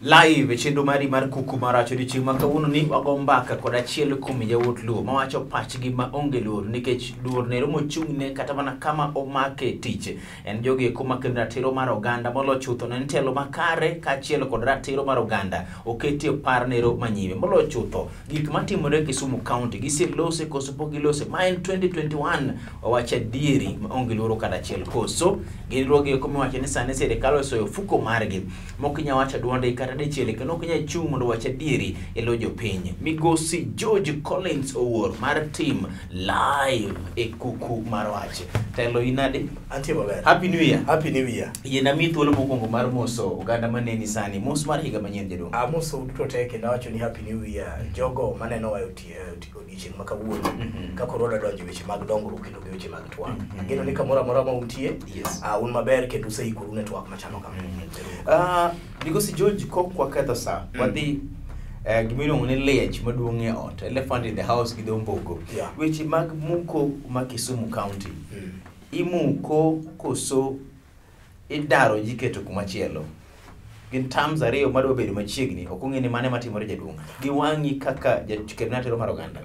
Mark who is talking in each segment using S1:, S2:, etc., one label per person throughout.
S1: Live e chenro mari mar Kuku Marach odiochieng' ma kawuono ni wago mbaka kod achiel kuom yawuot Luo mawacho pachgi ma onge luor nikech luor nero mochung'ne kata mana kama omake tich en jogi eko makendo ratiro mar oganda molo chutho ne en telo makare kaachiel kod ratiro mar oganda oketie par nero manyime molo chutho gik matimore Kisumu County giselose koso pok gilose ma en 2021 wawacho adieri ma onge luoro kata achiel koso gin ruogi eko miwacho ni sani sirikal osoyo ofuko margi mok inyal wacho duonde kata dichiel kendo ok inyal chung' mondo wach adieri e lo jopiny. Migosi George Collins Owuor mar team live e Kuku mar Wach. Telo inade?
S2: Antie maber.
S1: Happy New Year.
S2: Happy New Year.
S1: Yiena mi thuolo mokwongo mar moso oganda maneni sani. Mos mar higa manyien jaduong'.
S2: Amoso duto te kendo awacho ni Happy New Year. Jogo maneno wa e odiechieng' ma kawuono ka koro wadwa donjo e weche mag dongruok kendo gi weche mag twak. Ageno ni kamoro amora ma untie, un maber kendo useikoru ne twak machalo kama.
S1: Migosi George, kok waketho sa, wadhi gima iluongo ni liech maduong' e ot, elephant in the house gi dho mbogo. Weche mag muko ma Kisumu County. Imuko koso idaro ji keto kumachielo? Gin terms ariyo madwa bedo machiegni, ok ong'e ni mane matimore jaduong'. Gi wang'i kaka jaket ratiro mar oganda.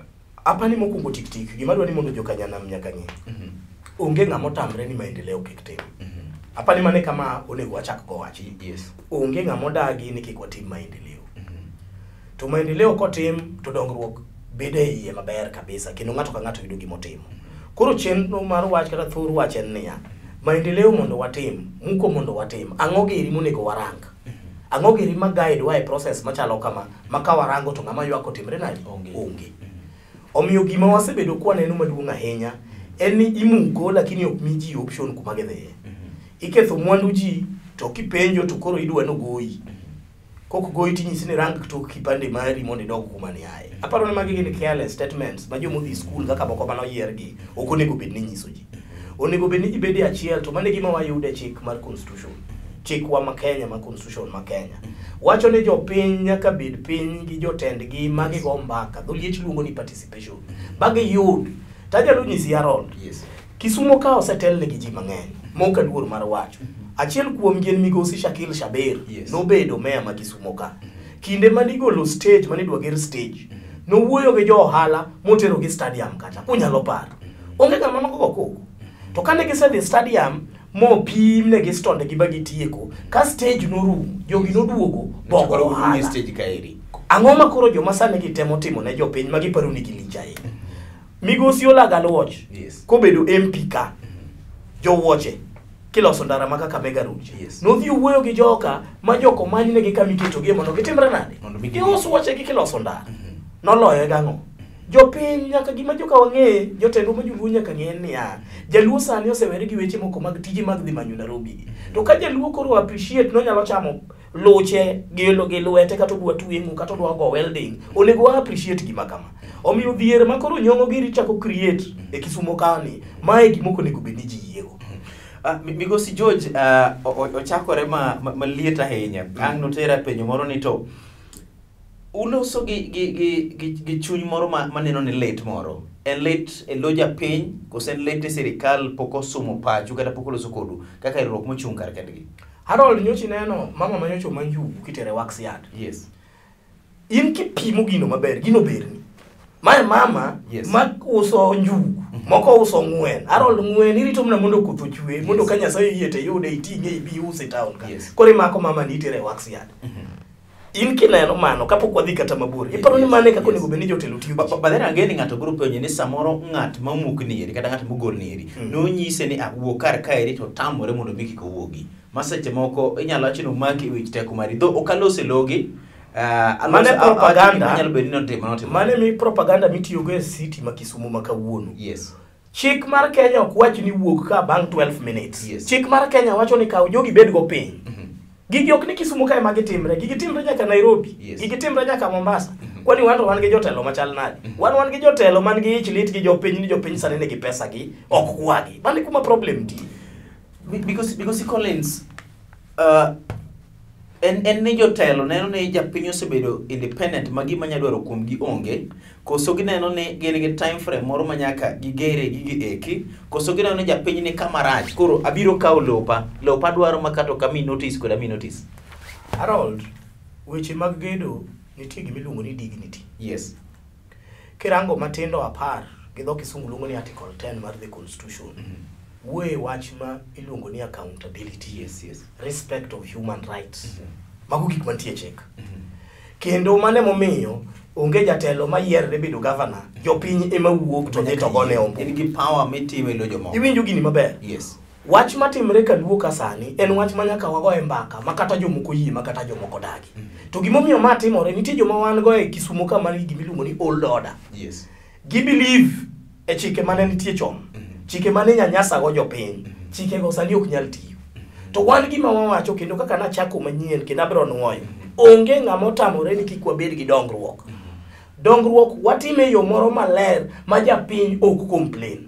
S2: Apani mokwongo tik tik, gima adwa ni mondo joka nyanam nyaka ng'e. Onge ng'ama otamre ni maendeleo kik tim. Apani mane kama onego wachak go wach. Onge ng'ama odagi ni kik watim maendeleo. To maendeleo kotim to dongruok bedo e iye maber kabisa kendo ng'ato ka ng'ato yudo gima otimo. Koro chenro mar wach kata thor wach en niya, maendeleo mondo watim, muko mondo watim, ang'o giri monego warang? Ang'o giri ma guide wa e process machalo kama, ma ka warango to ng'ama ywak otimre nade?
S1: Onge.
S2: Onge. Omiyo gima wasebedo kwaneno maduong' ahinya en ni imuko lakini ok mi ji option kuma gidhiye. Iketho mwandu ji to kipenjo to koro idwa nogoyi. Kok goyi tinyisi ni rang tok kipande mari mondo idog kuma ne aye. Aparo ni magi gin careless statements ma joma odhi school kaka moko mane oyier gi ok onego bed ni nyiso ji. Onego bed ni ji bedo e achiel to mano e gima wayudo e chik mar constitution. Chikwa ma Kenya ma constitution ma Kenya. Wacho ni jopiny nyaka bed piny gi jotendgi ma gigo mbaka. Dholiech luongo ni participation. Ba giyud. Tanyalo nyisi Harold. Kisumo ka osetelne gi ji mang'eny mok aluor mar wacho. Achiel kuomgi en migosi Shakil Shabir. Nobedo meya ma Kisumo ka. Kinde mane igolo stage mane idwa ger stage, nowuoyo gi jo ohala motero gi stadium kacha. Kunyalo paro. Onge ng'ama nogogo koko. To kane gisedhi stadium mopim negi stonde gi ba gitieko, ka stage norumo, jogi noduogo bogo ohala.
S1: Stage kaeri.
S2: Ang'o ma koro joma sani gitemo timo ne jopiny ma giparo ni gilich ahinya? Migosi Olaga Luoch kobedo MP ka, jowuoche kiloso ndara ma Kakamega Road. Nodhi owuoyo gi joka ma jok omany negi kama iketogie mondo gitimre nade?
S1: Mondo mi
S2: Gius wuoche gi kiloso ndara. Noloye gang'o? Jopiny nyaka gima joka wang'e, jotendwa ma joluo nyaka ng'e niya, jaluo sani osewere gi weche moko mag tije mag dhi manyo Nairobi. To ka jaluo koro appreciate nonyalo chamo luche gi lwete kata odwa tweng'o kata odwa go welding, onego wa appreciate gima kama. Omiyo dhier ma koro nyong'o giri chako create e Kisumo kani, mae gima ok onego bed ni ji yiego.
S1: Migosi George, ochakore maliet ahinya. Ang' notera penjo moro ni to uloso gi chuny moro maneno ni lit moro. En lit e lo japiny koso en lit e sirikal pok osumo pachu kata pok oloso kodu kaka riwruok mochung' kar kendgi?
S2: Harold, nyocha ineno mama ma nyocha oma njugu kitere wax yard. In kipimo gino maber, gino berni. Mae mama ma uso njugu, moko uso ng'wen. Harold, ng'wen irito mana mondo koth ochwe, mondo ka Nyasaye oyie to iyude iting'e ibi iuse e town ka. Koro imako mama ni itere wax yard. In kineno mano kapok wadhi kata mabor, iparo ni mano e kaka onego bed ni jotelo tiyo?
S1: But then again, ng'ato biro penjo ni samoro ng'at ma omuk ni eri kata ng'at mogol ni eri, nonyise ni wuog kar kaeri to tamore mondo mi kik owuogi. Ma seche moko inyalo wacho ni omaki e wich teko mari. Dho ok alos e logi,
S2: Mane propaganda.
S1: Anyalo bedo ni notimo.
S2: Mane mi propaganda mitiyogo e city ma Kisumu ma kawuono. Chik mar Kenya ok wach ni wuog ka bang' 12 minutes. Chik mar Kenya wacho ni kaw jogi bed go piny. Gigi ok ni Kisumu kae ma gitimre, gigi timre nyaka Nairobi, gigi timre nyaka Mombasa. Kwani wan to wan gi jotelo machal nade? Wan gi jotelo man gi ich lit gi jopiny ni jopiny sani nigi pesa gi, ok kwagi. Mano e kuma problem nitie.
S1: Because Collins, en ni jotelo neno ni japiny osebedo independent ma gima nyalo dwaro kuom gi onge, koso gineno ni gin gi time frame moro ma nyaka gigere gigi eki, koso gineno ni japiny ni kama rach, koro abiro kawo lopa, lopa dwaro ma kata ok ami notice kod ami notice.
S2: Harold, Weche mag gedo nitie gima iluongo ni dignity.
S1: Yes.
S2: Kirango matindo 10 gi dho kisungu luongo ni article 10 mar the constitution. Wuoye wach ma iluongo ni accountability.
S1: Yes, yes.
S2: Respect of human rights. Mago gik mantie e chik. Kendo mano emomiyo onge jatelo mayierre bedo governor, jopiny ema wuok to dhi to gone ombulu.
S1: In gi power mitime e lo jomoko.
S2: Iwinjo gini maber?
S1: Yes.
S2: Wach matimre kaluo ka sani en wach ma nyaka wagoye mbaka ma kata jomoko yie ma kata jomoko dagi. To gimomiyo ma timore nitie joma wan go e Kisumo ka man gi gimiluongo ni old order.
S1: Yes.
S2: Gi believe e chike mane nitie chon. Chike mane nyanyasa go jopiny. Chike go sani ok nyal tiyo. To wan gima wawacho kendo kaka nachako manyien kendo abiro nuoyo. Onge ng'ama otamore ni kik wabed gi dongruok. Dongruok watime e yo moro maler ma japiny ok complain.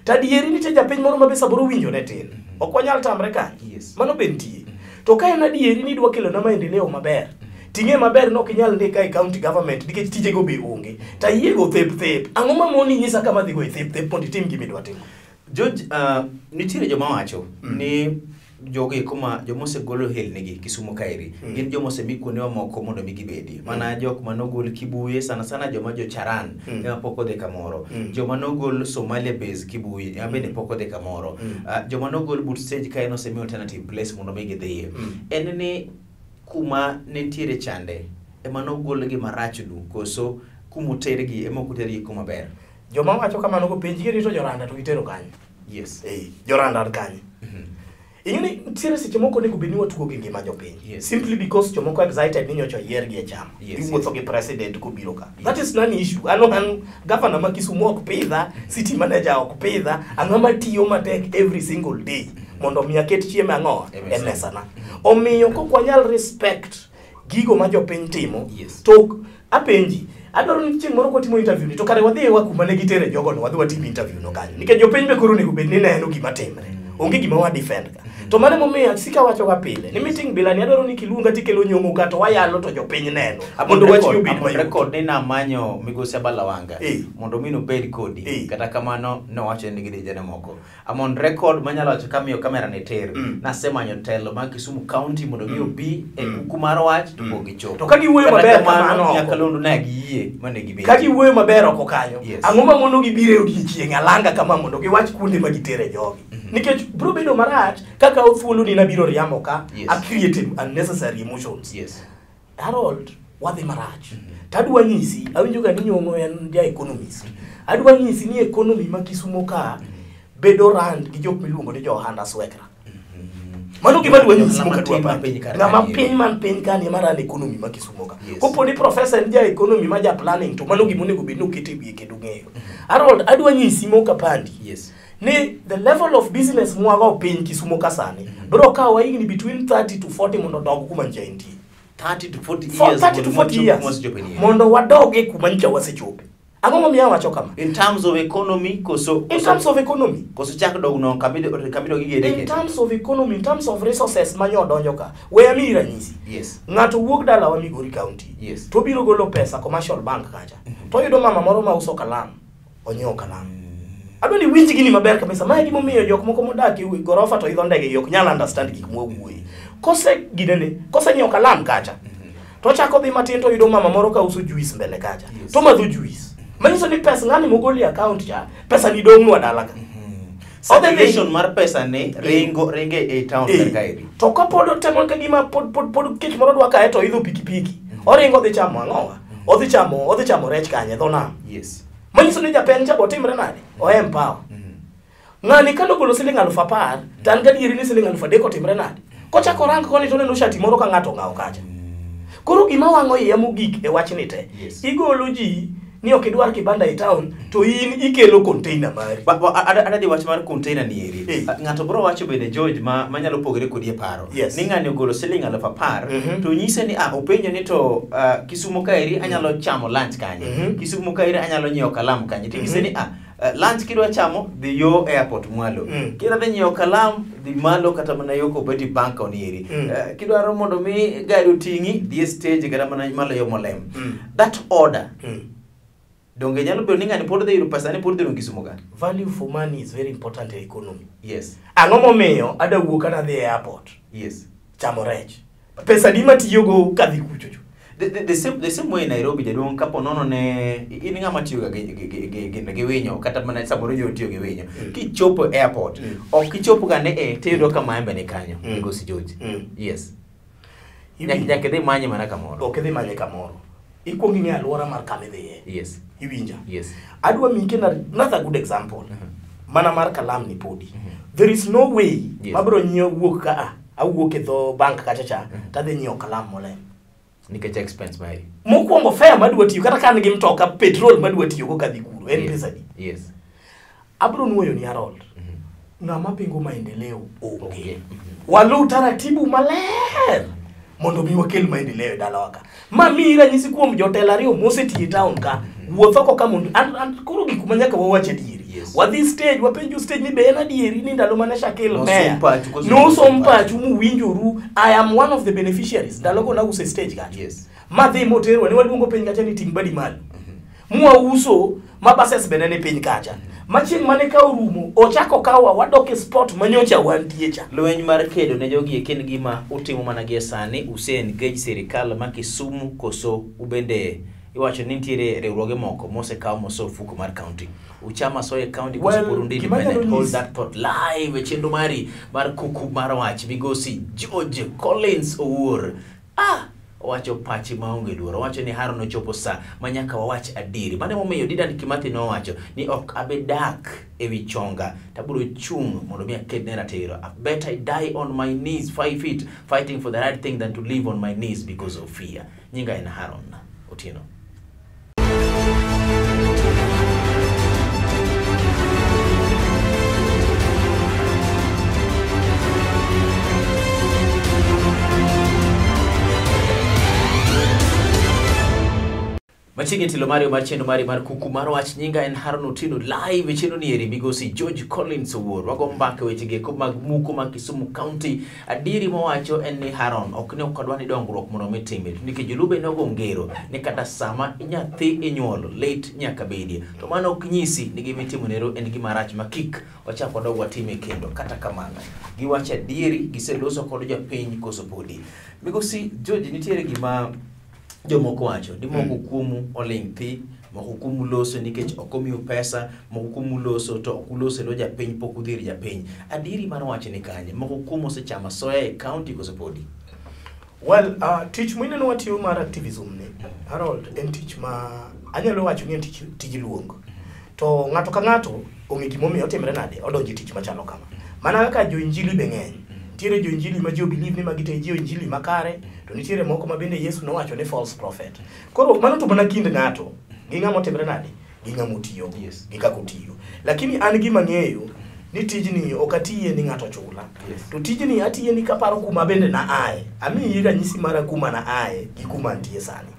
S2: To adieri nitie japiny moro ma be samoro winjo ne tin. Ok wanyal tamre kanyo.
S1: Yes.
S2: Mano be nitie. To ka en adieri ni idwa kelona maendeleo maber, ting'e maber ni ok inyal ndika e county government nikech tijego be onge. To ayiego thep thep. Ang'o mamoni nyisa kama adhi go e thep thep mondo itim gima idwa timo?
S1: George, nitiere joma wacho ni jogo eko ma joma osegolo helnigi Kisumu kaeri gin joma osemi kuonde mamoko mondo mi gibedi mana jok manogol Kibuye sana sana joma jo Charan ema pok odhi kamoro joma nogol Somalia base Kibuye ema bende pok odhi kamoro joma nogol but stage kae nosemi alternative place mondo mi gidhiye en ni kuma nitiere chande ema nogolgi marach du koso kumotergi ema ok otergi kuma ber.
S2: Joma wacho kamano go penj gi to joranda to gitero kanye?
S1: Yes.
S2: Joranda an kanye? Ing'e ni nitiere seche moko onego bed ni watugo gi ngima jopiny.
S1: Yes.
S2: Simply because jomoko excited ni nyocha oyiergi e chama.
S1: Yes,
S2: Iwuotho
S1: yes.
S2: gi president kobiro ka.
S1: Yes.
S2: That is non issue. An governor ma Kisumu ok pidha, city manager ok pidha, ang'ama tiyo matek every single day mondo mi aket chiemo ang'o
S1: E
S2: e
S1: mesa.
S2: mesana. Omiyo kok wanyal respect gigo ma jopiny timo
S1: Yes.
S2: to apenji adwaro ni chieng' moro kwatimo interview ni to kare wadhi wa kuma ne gitere jogo no wadhi watim interview no kanyo nikech jopiny be koro onego bed ni neno gima timre onge gima wa defend ka to mano emomiyo sika wacho ga pile ni meeting bila ni adwaro ni kiluonga tikelo nyong'o ka to wayalo to jopiny neno mondo wach gi obed mayot
S1: record ni namanyo migosi Abalawanga mondo mi nobed kodi kata kamano nowacho ni gidhi jene moko I'm on record manyalo wacho kamiyo kamera ne ter nasemanyo telo mar Kisumu County mondo mi obi e kuku mar wach to pok gichopo
S2: To ka giwuoyo maber kamano oko.
S1: nyakalondo ne giyie mane gibet
S2: ka giwuoyo maber oko kanyo
S1: Yes.
S2: ang'o ma mono gibiro e odiechieng' alanga kama mondo giwach kuonde ma gitere jogi nikech biro bedo marach kaka thuolo ni nabiro riambo ka
S1: Yes.
S2: a create unnecessary emotions
S1: Yes.
S2: Harold wadhi marach tadwa nyisi awinjo ga ni nyong'o en ja economist adwa nyisi ni economy ma Kisumo ka bedo rand gi jok miluongo ni jo ohanda swekra mano gima adwa nyisi
S1: Ng'ama
S2: mok adwa
S1: tin man
S2: pandi.
S1: piny kar
S2: ng'ama
S1: kanieri.
S2: piny man piny kani ema ran economy ma Kisumo ka
S1: Yes.
S2: kopo ni professor en ja economy ma ja planning to mano gima onego bed ni oketo e wiye kendo ng'eyo Harold adwa nyisi mok apandi
S1: Yes.
S2: ni the level of business mwago piny Kisumo ka sani biro kawo higni between 30 to 40 mondo odog kuma ncha entie
S1: 30 to 40
S2: For
S1: years
S2: 30 to
S1: mondo
S2: 40
S1: mochop
S2: years
S1: kuma osechope ni.
S2: mondo wadog e kuma ncha wasechope ang'o momiyo awacho kama
S1: In terms of economy koso
S2: in terms of economy
S1: koso chak dog no kamido kamido gigede
S2: in terms of economy in terms of resources manyo odonjo ka we amiyi ranyisi
S1: Yes.
S2: ng'ato wuok dalawa Migori County
S1: Yes.
S2: to obiro golo pesa commercial bank kacha to oyudo mama moro mauso kalam onyiewo kalam adwa ni winj gini maber kabisa mae gimomiyo jok moko modak e wi gorofa to idho ndege gi ok nyal understand gik mwawuoye kose ginene kose nyiewo kalam kacha to ochako dhi matin to oyudo mama moro ka uso juice mbele kacha
S1: Yes.
S2: to madho juice manyiso ni pesa ng'ani mogolo e account cha pesa ni dong'nwa dala ka Odhi dhi-
S1: Circulation mar pesa ni ringo ringe e town kar kaeri.
S2: to kapod otemo ka gima pod pod pod kech moro dwa kae to oidho pikipiki oringo odhi chamo ang'owa odhi chamo rech kanye dho nam
S1: Yes.
S2: manyiso ni japeng cha botimre nade o empower ng'ani kanogolo siling 10,000 to an gadieri ni siling 3,000 otimre nade kochako rang koni to oneno shati moro ka ng'ato ong'awo kacha koro gima wang'o iya mogik e wachni te
S1: Yes.
S2: igolo ji ni ok idwar kibanda e town to in ikelo container mari
S1: Adadhi wach mar container ni eri. Ng'ato biro wacho bende George ma manyalo pogore kodi e paro.
S2: Yes.
S1: Ni ng'ani ogolo siling 10,000 to nyise ni openjo ni to Kisumu kaeri anyalo chamo lunch kanye. Kisumu kaeri anyalo nyiewo kalam kanye. To nyise ni lunch kidwa chamo dhi yo airport mwalo. Kidwa dhi nyiewo kalam dhi malo kata mana yo Cooperative Bank onieri. Kidwaro mondo mi gari oting'i dhi e stage kata mana malo yo Molem. That order. Donge nyalo bedo ni ng'ani pod dhi yudo pesa ni pod dhi dong' Kisumu ka.
S2: Value for money is very important e economy.
S1: Yes.
S2: Ang'o momiyo ada wuok kana dhi e airport
S1: Yes.
S2: chamo rech pesa di matiyogo kadhi kuchocho
S1: The same way Nairobi jaduong' kapo nono ne in ng'ama tiyo ga gi winyo kata mana samoro jo tiyo gi winyo. Kichopo airport, ok ichopo ga ne e tiyudo ka maembe ni kanyo. Migosi George. Yes. Nyaka idhi manye mana kamoro.
S2: Ok idhi manye kamoro. Ikuongo ing'e alwora mar kama idhiye.
S1: Yes.
S2: Iwinja?
S1: Yes.
S2: Adwa miyi kendo another good example. Mana mar kalam ni podi. There is no way mabro nyiewo wuok ka a awuok e dho bank kacha cha tadhi nyiewo kalam molem.
S1: Nikech expense mari.
S2: Mokwongo fare madwa tiyo kata ka an gi mtoka petrol madwa tiyogo kadhi kuro en pesa adi?
S1: Yes.
S2: Abro nuoyo ni Harold. Ng'ama pingo maendeleo onge. Waluw taratibu maler mondo mi wakel maendeleo e dalawa ka. Ma miyi ranyisi kuom jotelo ariyo mosetiyo e town ka. Wuoth oko ka mondo an koro gik ma nyaka wawach adieri.
S1: Yes.
S2: Wadhi stage wapenjo stage ni be en adieri ni ndalo mane Shakil
S1: Nosom
S2: meya.
S1: pachu koso
S2: Nosom
S1: nosom
S2: pachu muwinjoru. I am one of the beneficiaries. Ndalogo nauso e stage kacha.
S1: Yes.
S2: Madhi moterwa ne waluongo piny kacha ni ting' badi malo. Mwauso ma buses bende ni piny kacha. Ma chieng' mane ka orumo ochako kawa wadok e spot manyocha wantie cha.
S1: Lweny mar kedo ne jogi eki en gima utimo mana gie sani, use engage sirikal ma Kisumu koso ubende iwacho ni nitiere riwruoge moko mosekaw moso ofuko mar county. Uchama soye county koso
S2: Well,
S1: pod un
S2: gima
S1: independent.
S2: anyalo
S1: Hold
S2: nyisi-
S1: that thought live e chenro mari mar kuku mar wach migosi George Collins Owuor. Owacho pache maonge luoro. Owacho ni Haron ochopo sa ma nyaka wawach adieri. Mano emomiyo Dedan Kimathi nowacho ni ok abi dak ewi chonga tabiro chung' mondo mi aked ne ratiro. Better I die on my knees 5 feet fighting for the right thing than to live on my knees because of fear. Nyinga en Haron Otieno. Machiegni tilo mari mar chenro mari mar kuku mar wach. Nyinga en Haron Otieno live e chenro ni eri migosi George Collins Owuor. Wago mbaka weche gi eko mag muko mag Kisumu County. Adieri mowacho en ni Haron ok ne ok odwa ni dongruok mondo mi timre. To nikech jolube nogo ngero ni kata sama nyathi inyuolo late nyaka bedie. To mano ok nyisi ni gima itimo nero en gima rach ma kik wachak wadog watime kendo. Kata kamano giwacho adieri giseloso kod jopiny koso podi. Migosi George, nitiere gima jomoko wacho ni moko kuomu oling' thi, moko kuomu loso nikech ok omiu pesa, moko kuomu loso to ok uloso e lo japiny, pok udhi ir japiny. Adieri mar wach ni kanye? Moko kuomu osechamo asoya e county koso podi?
S2: Well, tich mineno watiyo mar activism ni, Harold, en tich ma anyalo wacho ni en tich tij luong. To ng'ato ka ng'ato ong'e gimomiyo otimre nade odonjo e tich machalo kama. Mana kaka jo injili be ng'eny. Nitiere jo injili ma ji believe ni magi te jo injili makare, to nitiere moko ma bende Yesu nowacho ni false prophet. Koro mano to mana kind ng'ato gi ng'ama otimre nade gi ng'ama otiyo
S1: Yes.
S2: gi kaka otiyo. Lakini an gima ng'eyo ni tijni ok atiye ni ng'ato chula.
S1: Yes.
S2: To tijni atiye ni kaparo kuma bende na aye. Amiyi ranyisi mara kuma na aye gi kuma antie sani.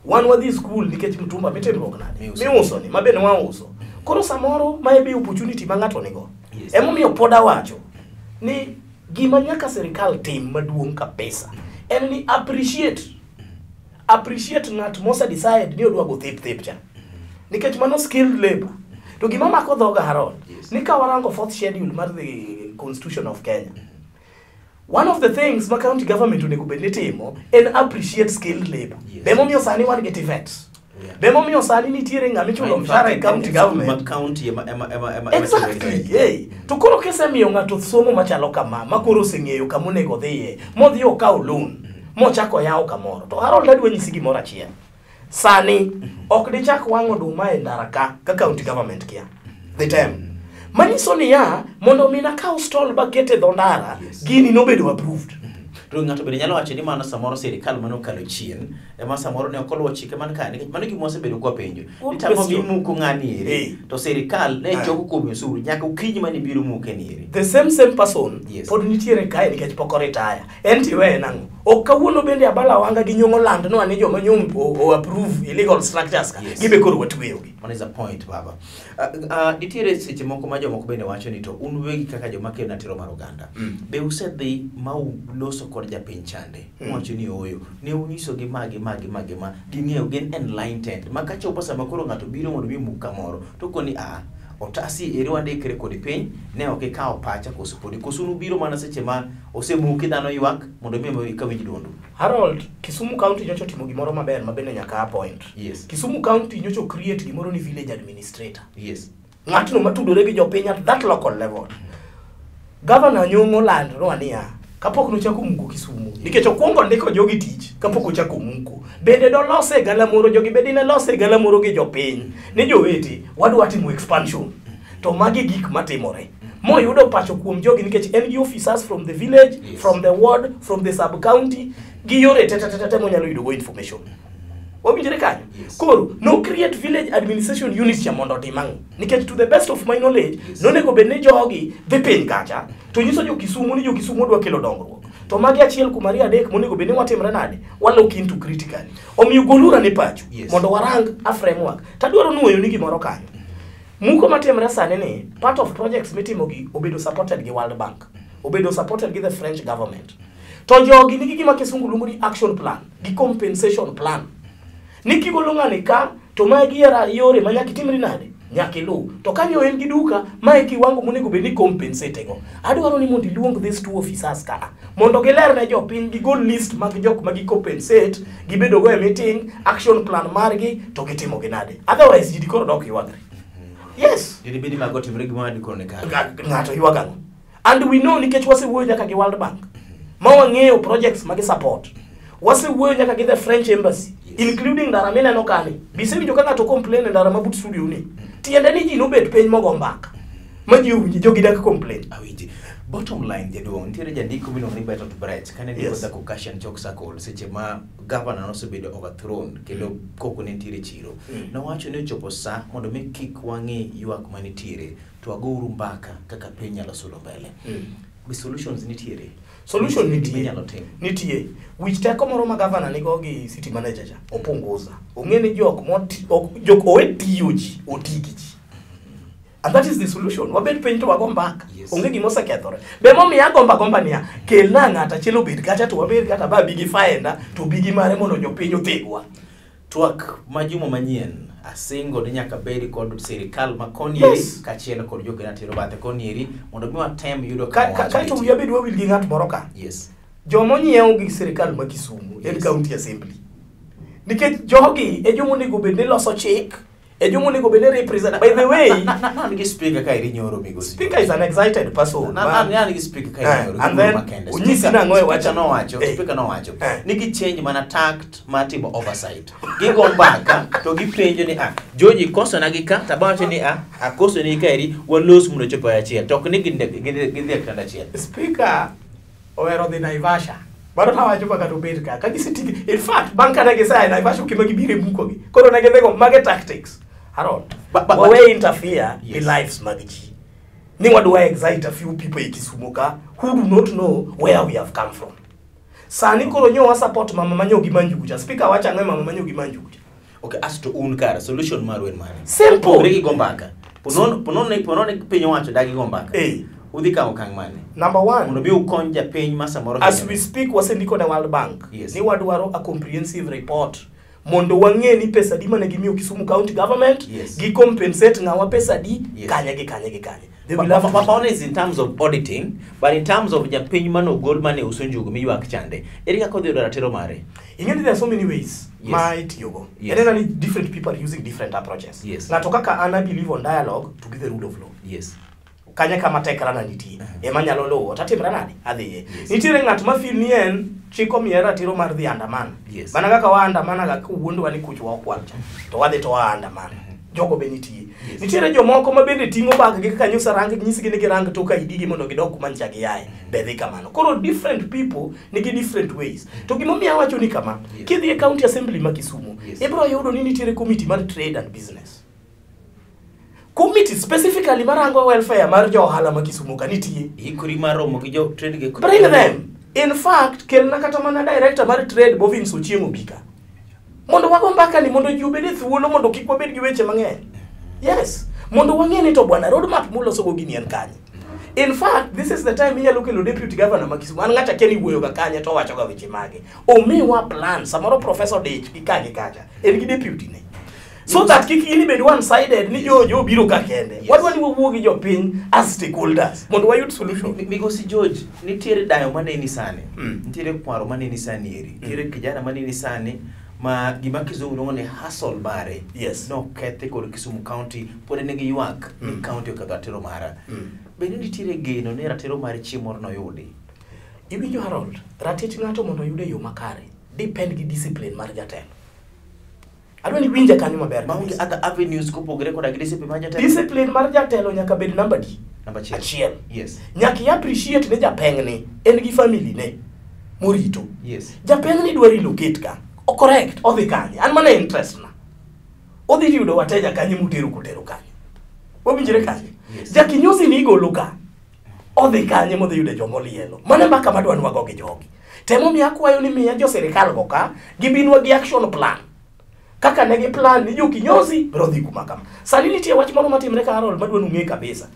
S2: Wan wadhi skul nikech mtumba mitimruok nade?
S1: Miuso.
S2: Miuso ni, ma bende wauso. Koro samoro mae be opportunity ma ng'ato nigo.
S1: Yes.
S2: Emomiyo pod awacho ni gima nyaka sirikal tim maduong' kabisa en ni appreciate ng'at mose decide ni odwa go thip thip cha. Nikech mano skilled labor. To gima mako dhoga Harold,
S1: Yes.
S2: ni ka warango fourth schedule mar the Constitution of Kenya, one of the things ma county government onego bed ni timo en appreciate skilled labor.
S1: Yes.
S2: Be momiyo sani wan gi TVETs.
S1: Yeah.
S2: Be momiyo sani nitiere ng'ama ichulo mshahara e county government.
S1: Ma county ema
S2: Exactly. Hey. To koro kisemiyo ng'ato somo machalo kama, ma koro oseng'eyo kama onego odhiye, modhi okawo loan, mochako yawo kamoro. To Harold adwa nyisi gimoro achiel. Sani ok dichak wang'o oduma e ndara ka ka county government kia. The term. Manyiso niya, mondo mi nakaw stall baket e dho ndara,
S1: Yes.
S2: gini nobedo approved.
S1: To ng'ato bende nyalo wacho ni mano samoro sirikal mane okalo chien ema samoro ne ok oluwo chike man kae nikech mano gima wasebedo kwa penjo.
S2: Good
S1: Ni tang'o
S2: question.
S1: mimuko ng'ani eri
S2: Eh.
S1: to sirikal ne
S2: Ah.
S1: choko kuom osuru nyaka okinyi mane biro muke ni eri.
S2: The same person
S1: Yes.
S2: pod nitiere kae nikech pok oretire. En tiweye nang'o? Ok kawuono bende abala wanga gi nyong'o land no ane joma nyong o approve illegal structures ka.
S1: Yes.
S2: Gibe koro watweyogi.
S1: Mano is a point baba. Nitiere seche moko ma jomoko bende wacho ni to un wegi kaka joma kedo ratiro mar oganda. Be usedhi ma uloso kod japiny chande? Uwacho ni ooyo. Ne unyisogi ma gi ma gi ma gi ma ging'eyo gin enlightened. Ma kachopo sama koro ng'ato biro mondo mi muk kamoro to koni a Otasi eri wandikre kodi piny ne ok ikawo pacha koso podi koso nubiro mana seche ma osemuki dhano ywak mondo mi eka winj duondu.
S2: Harold, Kisumu County nyocha otimo gimoro maber ma bende nyaka appoint.
S1: Yes.
S2: Kisumu County nyocha create gimoro ni village administrator.
S1: Yes.
S2: Ng'atno matudore gi jopiny at that local level. Governor Nyong'o landnwa niya, kapok nochako muko Kisumu, nikech okwongo ndiko jogi tich kapok ochako muko. Bende dolose galamoro, jogi bende ne lose galamoro gi jopiny. Ni jowete, wadwa timo expansion. To magi gik matimore. Moyudo pacho kuom jogi nikech en gi officers from the village,
S1: Yes.
S2: from the ward, from the sub county, gi yore te te te te monyalo yudo go information. Wawinjre kanyo?
S1: Yes.
S2: Koro, no create village administration unit cha mondo otim ang'o? Nikech to the best of my knowledge,
S1: Yes.
S2: nonego bed ni jogi dhi piny kacha, to nyiso jo Kisumu ni jo Kisumu dwa kelo dongruok. To magi achiel kuom ariyo adek monego bed ni watimre nade? Wa look into critically. Omiyo golura ne pacho
S1: Yes.
S2: mondo warang a framework. Tadwaro nuoyo ni gimoro kanyo. Muko matimre sani ni part of projects mitimo gi obedo supported gi World Bank, obedo supported gi the French government. To jogi nigi gima kisungu luongo ni action plan, gi compensation plan. Ni kigolo ng'ani ka to magi era yore ma nyaka itimri nade? Nyaka iluw. To kanyo en gi duka, ma e kiwango monego bed ni compensate go. Adwaro ni mondo iluong these two officers ka mondo giler ne jopiny gigol list mag jok ma gi compensate, gibedo go e meeting, action plan margi to gitimo gi nade. Otherwise ji koro dok ywagre. Yes.
S1: Dine bedi mago timre gima ndiko ne kare.
S2: Ng'ato ywag ang'o? And we know nikech wasewuoyo nyaka gi World Bank ma wang'eyo projects ma gi support. Wasewuoyo nyaka gi the French Embassy
S1: Yes.
S2: including ndara mineno kani. Bisewinjo ka ng'ato complain e ndara ma but studio ni. Tiende ni ji nobet piny mogo mbaka. Ma ji owinji jogi dak complain.
S1: Awinji. Bottom line jaduong', nitiere jandiko miluongo ni Bertolt Brecht kane ndiko
S2: Yes.
S1: The Caucasian Chalk Circle seche ma governor nosebedo overthrown kendo koko ne nitiere chiro. Nowacho ni ochopo sa mondo mi kik wang'i ywak manitiere to wagouru mbaka kaka piny nyalo sudo mbele. Be solutions nitiere?
S2: Solution
S1: Gima
S2: nitie.
S1: inyalo tim.
S2: Nitie. Wich teko moro ma governor nigo gi city manager cha opunguza. Ong'e ni jok moti jok owe tiyo ji, oti gi ji. And that is the solution. Wabed piny to wago mbaka.
S1: Yes.
S2: Onge gima osekethore. Be momiyo agomba gomba niya, kelna ng'at achiel obed kacha to wabed kata ba bi gi faenda to bi gi mare mondo jopiny othegwa.
S1: Twak ma juma manyien asingo ni nyaka bed kod sirikal ma koni eri
S2: Yes.
S1: kaachiel kod jokena bathe koni eri mondo mi watem yudo
S2: Ka,
S1: kama
S2: ka,
S1: wach
S2: kaeto
S1: nitie.
S2: wiya bed wawil gi ng'at moro ka.
S1: Yes.
S2: Joma onyiew gi sirikal ma Kisumu en
S1: Yes.
S2: county assembly. Nikech jogi e joma onego bed ni loso chik, e joma onego bed ni represent. By the way,
S1: Na an gi speaker ka eri nyoro migosi.
S2: speaker is an excited person.
S1: Na
S2: man.
S1: na an gi speaker ka
S2: Eh,
S1: eri nyoro.
S2: and then onyisi nang'o e wach-
S1: Speaker nowacho,
S2: Eh.
S1: speaker nowacho.
S2: Eh.
S1: Ni gi change mana tact mar timo oversight. Gigo mbaka to gipenjo ni ah Joji kosona gi ka to abawacho ni ah akosoni ka eri walos mondo ochop e achiel. To ok ni gidhi e kitanda achiel.
S2: Speaker ohero dhi Naivasha. Mano tawacho ma kata obed ka. Ka gisetigi, in fact, bang' kane gisea e Naivasha okima gibiro e muko gi. Koro ne gidhigo mage tactics. Harold, wawe interfere gi
S1: Yes.
S2: lives mag ji. Ni wadwa excite a few people e Kisumu ka who do not know where we have come from. Sani koro nyo wa support mama manyogi manjugu cha. Speaker wacho ang'o e mama manyogi manjugu cha.
S1: Okay, asto un kara solution maru en mane?
S2: Simple.
S1: Pogre gi go mbaka. Ponono ni piny owacho dagi go mbaka.
S2: Eh.
S1: Udhi kawo okang' mane?
S2: Number one,
S1: Mondo mi ukony japiny ma samoro
S2: as
S1: hinyore.
S2: we speak wasendiko ne World Bank
S1: Yes.
S2: ni wadwaro a comprehensive report mondo wang'e ni pesa di mane gimiyo Kisumu County Government
S1: Yes.
S2: gi compensate ng'awa pesa di
S1: Yes.
S2: kanye gi kanye gi kanye. They will have to-
S1: One is in terms of auditing, but in terms of japiny manogol mane uso njugu miywak chande, ere kaka odhi yudo ratiro mare?
S2: Ing'e ni there are so many ways
S1: Yes.
S2: ma itiyogo.
S1: Yes.
S2: En ni different people are using different approaches.
S1: Yes.
S2: Ng'ato kaka an I believe on dialogue to be the rule of law.
S1: Yes.
S2: Kanye kama tekrana nitie ema nyalo luwo tatimra nade adhiye.
S1: Yes.
S2: Nitiere ng'at ma feel ni en chik omiye ratiro mar dhi andamana.
S1: Yes.
S2: Mana kaka waandamana ga kowuondwa ni kuchwa okwal cha to wadhi to waandamana. Jogo be nitie.
S1: Yes.
S2: Nitiere jomoko ma bende ting'o bag gi kaka nyosa rang nyisgi ni girang tok ID gi mondo gidog kuma ncha giaye. Be dhi kamano. Koro different people nigi different ways. To gimomiyo awacho ni kama,
S1: Yes.
S2: kidhi e county assembly ma Kisumu,
S1: Yes.
S2: ibiro yudo ni nitiere committee mar trade and business. Committee specifically marango welfare mar jo ohala ma Kisumu ka nitie.
S1: Ikori mar romo gi jo trade gi
S2: Bring them. In fact, kelna kata mana director mar trade Bovins Ochieng' obi ka. Mondo wago mbaka ni mondo ji obed e thuolo mondo kik wabed gi weche mang'eny. Yes. Mondo wang'e ni to bwana roadmap muloso go gini en kanye. In fact, this is the time inyalo kelo deputy governor ma Kisumu. An ng'acha kia ni wuoyo ga kanye to owacho ga weche mage. Omiwa plan. Samoro professor dich gi ka gi kacha. En gi deputy ne. So that kik in ibed one sided ni jo biro ka kende. Wadwa ni wawuo gi jopiny as stakeholders mondo wayud solution.
S1: Migosi George, nitiere dayo maneni sani. Nitiere kwaro maneni sani eri. Nitiere kijana maneni sani ma gima kizungu luongo ni hustle mare. Nokethi kod Kisumu County, pod en gi ywak ni county oketho ratiro mara. Bende nitiere geno ni ratiro mar chieng' moro noyudi?
S2: Iwinjo Harold, ratich ng'ato mondo oyud e yo makare depend gi discipline mar jatelo. Adwa ni winja kanyo maber.
S1: Maonge
S2: kabisa.
S1: other avenues kopogore koda gi discipline mar jatelo?
S2: Discipline mar jatelo nyaka bed namba di.
S1: Namba achiel.
S2: Achiel.
S1: Yes.
S2: Nyaka i appreciate ni japeng'ni en gi family ne morito.
S1: Yes.
S2: Japeng'ni dwa relocate ka. O correct, odhi kanye? An mana interest na. Odhi yudo wateja kanye motero kotero kanye. Wawinjre kanye?
S1: Yes.
S2: Jakinyozi ni igolo ka. Odhi kanye modhi yude joma olielo. Mano e mbaka madwa ni wago gi jogi. Temomiyo akwayo ni miya jo sirikal go ka, gibinwa gi action plan. Kaka ne gi plan ni jokinyozi biro dhi kuma kama. Sani nitie wach moro matimre ka Harold madwa ni ung'e kabisa.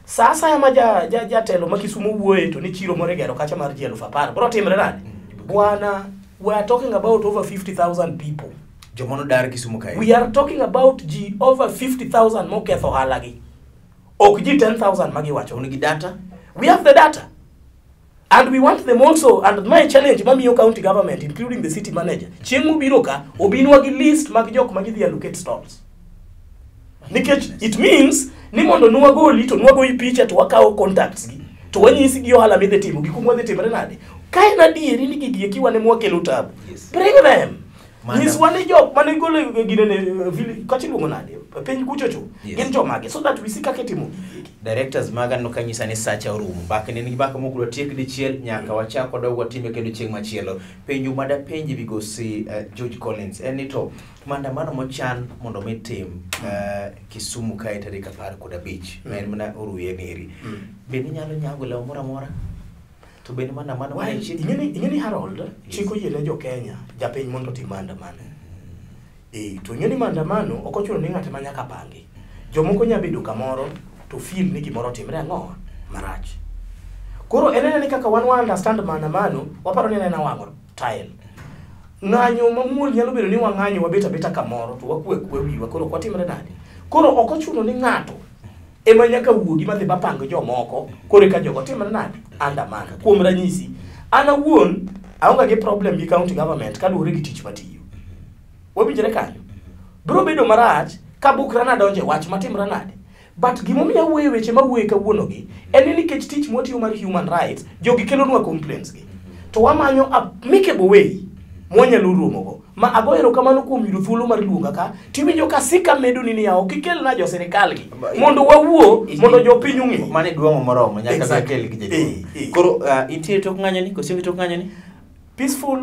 S2: Sa asaya ma jatelo ma Kisumu wuoye to ni chiro moro igero kacha mar ji 10,000. Biro timre nade? Bwana, we are talking about over 50,000 people.
S1: Joma nodar Kisumu kae.
S2: We are talking about ji over 50,000 moketho ohala gi. Ok ji 10,000 magiwacho.
S1: Un gi data?
S2: We have the data. And we want them also, and my challenge mamiyo county government, including the city manager, chieng' mobiro ka, obinwa gi list mag jok ma gidhi allocate stalls. Nikech it means ni mondo nwagoli to nwagoyi picha to wakawo contacts gi to wanyisi gi ohala midhi timo gi kuma wadhi timre nade. Ka en adieri ni gigi eki wan ema wakelo tabu,
S1: Yes.
S2: bring them.
S1: Madam.
S2: Nyiswa ni jok mane golo ginene kacha iluongo nade piny kuchocho
S1: Yes.
S2: gin jomage so that we see kaka itimo gigi eki.
S1: Directors maga no kanyisa ni sacha orumo. Mbaka ne nigi mbaka mok dwa tiek dichiel nyaka wachak wadog watime kendo chieng' machielo. Penjo madapenji migosi George Collins en ni to maandamano mochan mondo mi tim Kisumu kae tarik 15 ma en mana oruye neri. Bende inyalo nyago law moro amora? To bende maandamano
S2: Well,
S1: mane chik?
S2: ing'eni Harold, chik oyie ne jo Kenya, japiny mondo otim maandamano. To ing'eni maandamano ok ochuno ni ng'at ma nyaka pangi. Jomoko nya bedo kamoro to feel ni gimoro otimre ang'o marach. Koro en ena ni kaka wan wa understand maandamano, waparo ni en ena wang'o tile. Ng'anyo mamuol nyalo bedo ni wang'anyo wabet abeta kamoro to wakwe kwe wiwa koro ok watimre nade. Koro ok ochuno ni ng'ato ema nyaka wuogi madhi mapang jomoko koro eka jogo timre nade andamana. Kuom ranyisi, an awuon aonge gi problem gi county government kaluwore gi tich matiyo. Wawinjre kanyo? Biro bedo marach ka bukra nadonje wach matimre nade. But gimomiyo awuoyo weche mawuoye kawuono gi en ni nikech tich mwatiyo mar human rights, jogi kelonwa complaints gi. To wamanyo amicable way mwanyalo romogo. Ma ago erokamano kuom yudo thuolo mar luonga ka, tiwinjo ka sika medoni niya ok ikelna jo sirikal gi mondo wawuo mondo jopiny ong'e.
S1: Mano e duong'o moromo nyaka
S2: Exactly.
S1: kel gi jaduong'.
S2: Eh, eh.
S1: Koro intiere tok ng'anyo ni koso ionge tok ng'anyo ni?
S2: Peaceful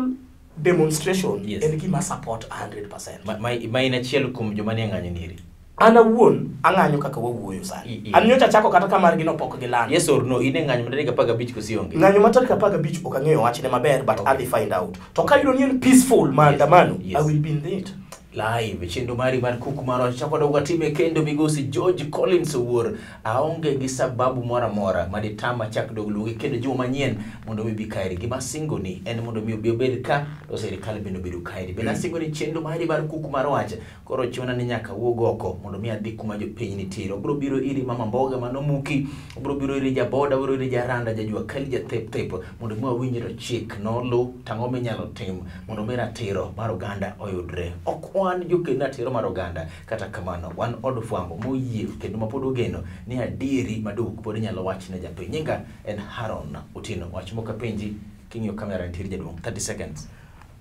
S2: demonstration
S1: Yes.
S2: en gima support 100%.
S1: Ma in achiel kuom joma nie ng'anyo ni eri.
S2: An awuon ang'anyo kaka wawuoyo sani. An nyocha achako kata ka margi no pok gilando.
S1: Yes or no, in e ng'anyo ma tarik 15 koso ionge?
S2: Ng'anyo ma tarik 15 ok ang'eyo wachne maber but
S1: Okay.
S2: adhi find out. To kayudo ni en peaceful maandamano,
S1: Yes.
S2: I will be in it.
S1: Live chenro mari mar kuku mar wach chako dog watime kendo migosi George Collins Owuor aonge gi sababu moro amora maditama chak dog luongi kendo juma manyien mondo mi bi kaeri. Gima asingo ni en mondo mi obi obed ka to sirikal bende obedo kaeri. Bende asingo ni chenro mari mar kuku mar wach koro chuna ni nyaka wuog oko mondo mi adhi kuma jopiny nitiere. Obiro biro iri mama mboga manomuki, obiro biro iri jaboda, obiro iri jaranda, jajua kali, jathep thep mondo mi wawinj to chik nolu tang'o minyalo tim mondo mi ratiro mar oganda oyudre. Ok wan joked ratiro mar oganda, kata kamano wan od fwambo moyie kendo mapod ogeno ni adieri maduk pod inyalo wach ne japiny. Nyinga en Haron Otieno. Wach mok apenji king'iyo kamera nitiere jaduong'. 30 seconds.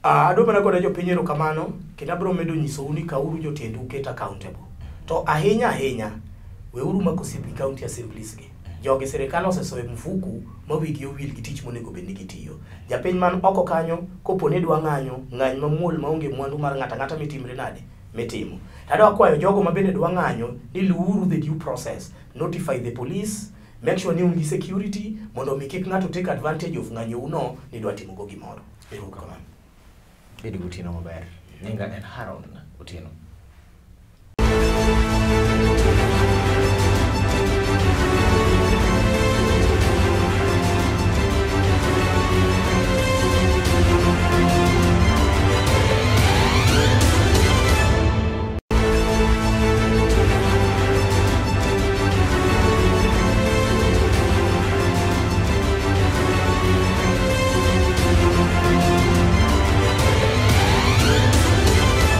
S2: Adwa mana gone jopiny erokamano kendo abiro medo nyisou ni kauru jotendu uket accountable. To ahinya ahinya, weuru mako osiep gi county assemblies gi. Jogi sirikal osesoyo e mfuku ma wigi owil gi tich monego bed ni gitiyo. Japiny man oko kanyo, kopo ni idwa ng'anyo, ng'any mamuol maonge mwandu mar ng'ato ang'ata mitimre nade mitimo. To adwa kwayo jogo ma bende dwa ng'anyo ni luwuru the due process. Notify the police, make sure ni un gi security mondo mi kik ng'ato take advantage of ng'anyo uno ni dwa timogo gimoro. Erokamano.
S1: Bed gotieno maber. Nyinga en Haron Otieno.